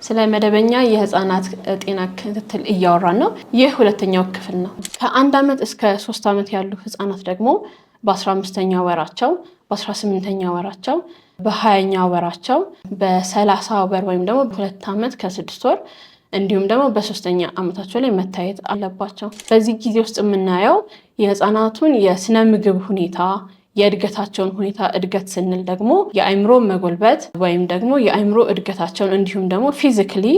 ስለ መደበኛ የህፃናት ጤና ክትትል እያወራን ነው። ይህ ሁለተኛው ክፍል ነው። ከ1 ዓመት እስከ 3 ዓመት ያሉ ህፃናት ደግሞ በ15ኛ ወራቸው፣ በ18ኛ ወራቸው፣ በ20ኛ ወራቸው፣ በ30 ወር ወይም ደግሞ በ2 ዓመት ከ6 ወር እንዲሁም ደግሞ በሶስተኛ ዓመታቸው ላይ መታየት አለባቸው። በዚህ ጊዜ ውስጥ የምናየው የህፃናቱን የስነ ምግብ ሁኔታ፣ የእድገታቸውን ሁኔታ፣ እድገት ስንል ደግሞ የአእምሮ መጎልበት ወይም ደግሞ የአእምሮ እድገታቸውን እንዲሁም ደግሞ physically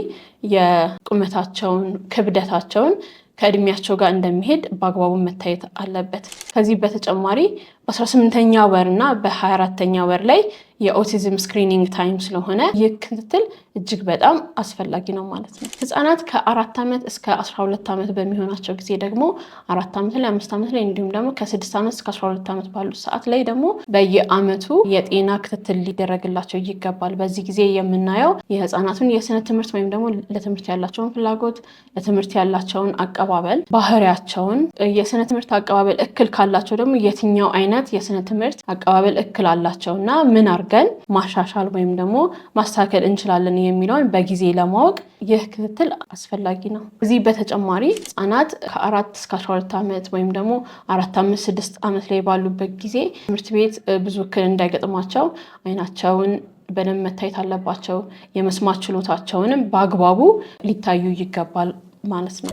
የቁመታቸውን፣ ክብደታቸውን ከእድሜያቸው ጋር እንደሚሄድ በአግባቡ መታየት አለበት። ከዚህ በተጨማሪ በ18ኛ ወር እና በ24ኛ ወር ላይ የ autism screening time ስለሆነ ይህ ክትትል እጅግ በጣም አስፈላጊ ነው ማለት ነው። ህጻናት ከ4 ዓመት እስከ 12 ዓመት በሚሆናቸው ጊዜ ደግሞ 4 ዓመት ላይ፣ 5 ዓመት ላይ እንዲሁም ደግሞ ከ6 ዓመት እስከ 12 ዓመት ባሉት ሰዓት ላይ ደግሞ በየአመቱ የጤና ክትትል ሊደረግላቸው ይገባል። በዚህ ጊዜ የምናየው የህፃናቱን የስነ ትምህርት ወይም ደግሞ ለትምህርት ያላቸውን ፍላጎት፣ ለትምህርት ያላቸውን አቀባበል፣ ባህሪያቸውን፣ የስነ ትምህርት አቀባበል እክል ካላቸው ደግሞ የትኛው አይነት የስነ ትምህርት አቀባበል እክል አላቸው እና ምን አድርገን ማሻሻል ወይም ደግሞ ማስተካከል እንችላለን የሚለውን በጊዜ ለማወቅ ይህ ክትትል አስፈላጊ ነው። ከዚህ በተጨማሪ ህጻናት ከ4 እስከ 12 ዓመት ወይም ደግሞ 4፣ 5፣ 6 ዓመት ላይ ባሉበት ጊዜ ትምህርት ቤት ብዙ እክል እንዳይገጥማቸው አይናቸውን በደንብ መታየት አለባቸው። የመስማት ችሎታቸውንም በአግባቡ ሊታዩ ይገባል ማለት ነው።